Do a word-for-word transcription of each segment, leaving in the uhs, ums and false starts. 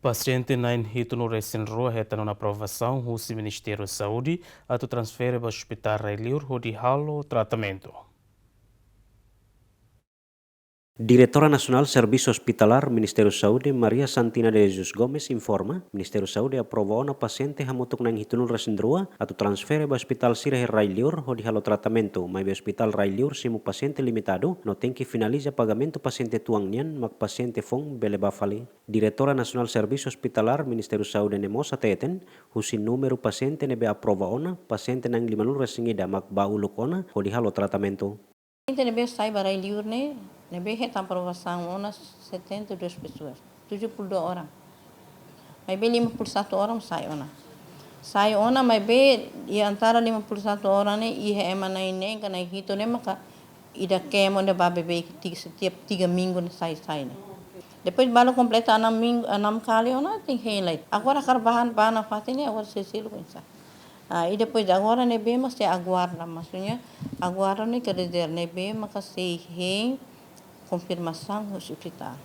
Pasiente na'in hitunulu resin rua hetan ona aprovasaun husi Ministériu Saúde atu transfere ba Hospital Rai Liur hodi halo tratamentu. Diretora Nasionál Servisu Ospitalar Ministériu Saúde, Maria Santina de Jesus Gomes, informa, Ministériu Saúde aprova ona pasiente hamutuk na'in hitunulu resin rua atu transfere ba ospitál sira iha Rai Liur hodi halo tratamentu, maibé Ospitál Rai Liur simu pasiente limitadu, no tenke finaliza pagamentu pasiente tuan nian, mak pasiente foun bele bá fali. Diretora Nasionál Servisu Ospitalar Ministériu Saúde ne'e mós hateten, husi númeru pasiente ne'ebé aprova ona, pasiente na'in limanulu resin ida mak bá uluk ona hodi halo tratamentu. Pasiente ne'ebé sai ba Rai Liur ne'e, ne'ebé hetan aprovasaun ona setenta e duas pessoas, tujuh puluh dua orang. Maibé lima puluh satu orang sai ona. Sai ona, maibé iha antara lima puluh satu orang ne'e, iha ema na'in neen ka na'in hitu ne'e maka ida kemo ne'e bá beibeik tiga, setiap tiga minggu ne'e sai, sai ne'e. Depois balu kompleta enam minggu, enam kali ona tenke hein lai. Agora hakarak bá, bá nafatin ne'e agora sei seluk oinsá. Ah, e depois agora ne'ebé mak sei aguarda, maksudnya aguarda ne'e quer dizer ne'ebé maka sei hein konfirmasaun husi ospitál.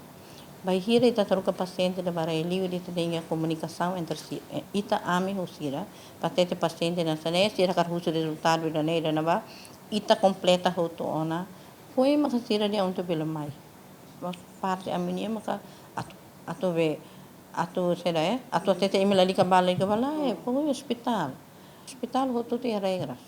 Bainhira ita troka pasiente ida ba Rai Liur, ita tenke komunikasaun entre si, eh, ita, ami ho sira, para hatete pasiente hanesan ne'e, sira hakarak husu rezultadu ida-ne'e, ida-ne'ebá, ita kompleta hotu ona. Foin maka sira dehan atu bele mai. Mas parte ami-nian maka atu, atu be, atu saida, eh, atu hatete imi lalika bá, lalika bá lae, eh, pokoknya ospitál. Ospitál hotu-hotu iha regras.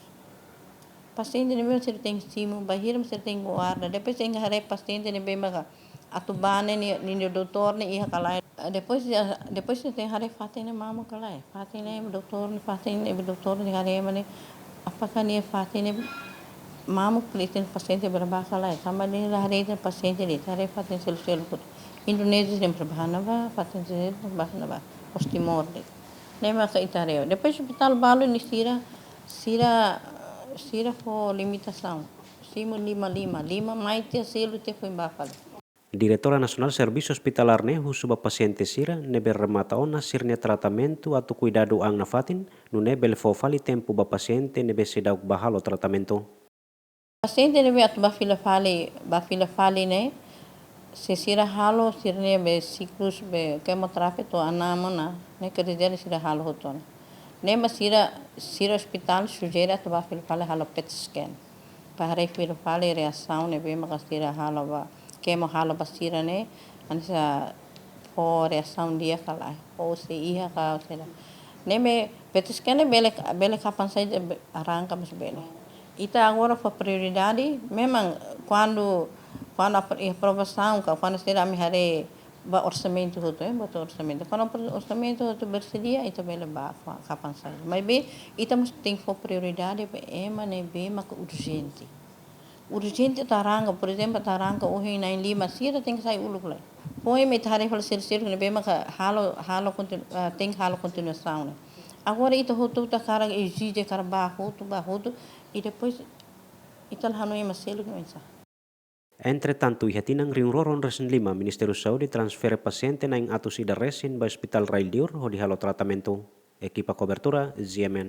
Pasiente ne'ebé sira tenke simu, bainhira sira tenke guarda. Depois tenke haree pasiente ne'ebé maka atu bá ne'e, nia, nia doutór ne'e iha ka lae. Depois, ah, depois tenke haree fatin ne'e mamuk ka lae. Fatin ne'e doutór ne'e, fatin ne'e doutór ne'e haree ema ne'e. Apakah nia fatin ne'e mamuk, please, pasiente bele bá ka lae. Tanba nia la haree ita-nia pasiente de'it, haree fatin seluk-seluk hotu. Indonézia ne'e bele bá ne'ebá, fatin seluk bele bá ne'ebá. Pos Timor de'it. Ne'e maka ita haree. Depois ospitál balu ne'e sira, sira, sira fó limitasaun. Simu lima, lima, lima, mai tiha selu tiha foin bá fali. Diretora Nasionál Servisu Ospitalar ne'e husu ba pasiente sira ne'ebé remata ona sira-nia tratamentu atu kuidadu an nafatin, nune'e bele fó fali tempu ba pasiente ne'ebé seidauk bá halo tratamentu. Pasiente ne'ebé atu bá fila fali, bá fila fali ne'e, se sira halo sira-nia be siklus be kemoterapia to'o enam ona, ne'e quer dizer sira halo hotu ona. Ne'e mak sira, sira ospitál sujere atu bá fila fali halo PET scan. Para haree fila fali reasaun ne'ebé maka sira halo ba, kemo halo ba sira ne'e, hanesan fó reasaun di'ak ka lae, ou se iha ka ou se la. Ne'e mak PET scan ne'e bele, bele kapan saja be-, arranka mós bele. Ita agora fó prioridade, memang kuandu, kuandu apro-, aprovasaun ka, kuandu sira ami haree ba orsamentu hotu, eh, ba orsamentu. Kuandu apro-, orsamentu hotu bersedia, ita bele bá fa-, kapan saja. Maibé, ita mós tenke fó prioridade ba ema ne'ebé maka urjente. Urjente atu arranka, por ezemplu, atu arranka ohin na'in lima, sira tenke sai uluk lai. Foin mak ita haree fali sira-sira ne'ebé maka halo, halo kontinu-, ah, tenke halo kontinuasaun ne'e. Agora ita hotu ita hakarak ezije hakarak bá hotu, bá hotu, e depois ita la hanoin ema seluk ne'e oinsá. Entretantu, iha tinan rihun rua ruanulu resin lima, Ministériu Saúde transfere pasiente na'in atus ida resin ba Ospitál Rai Liur hodi halo tratamentu. Ekipa kobertura, Z M N.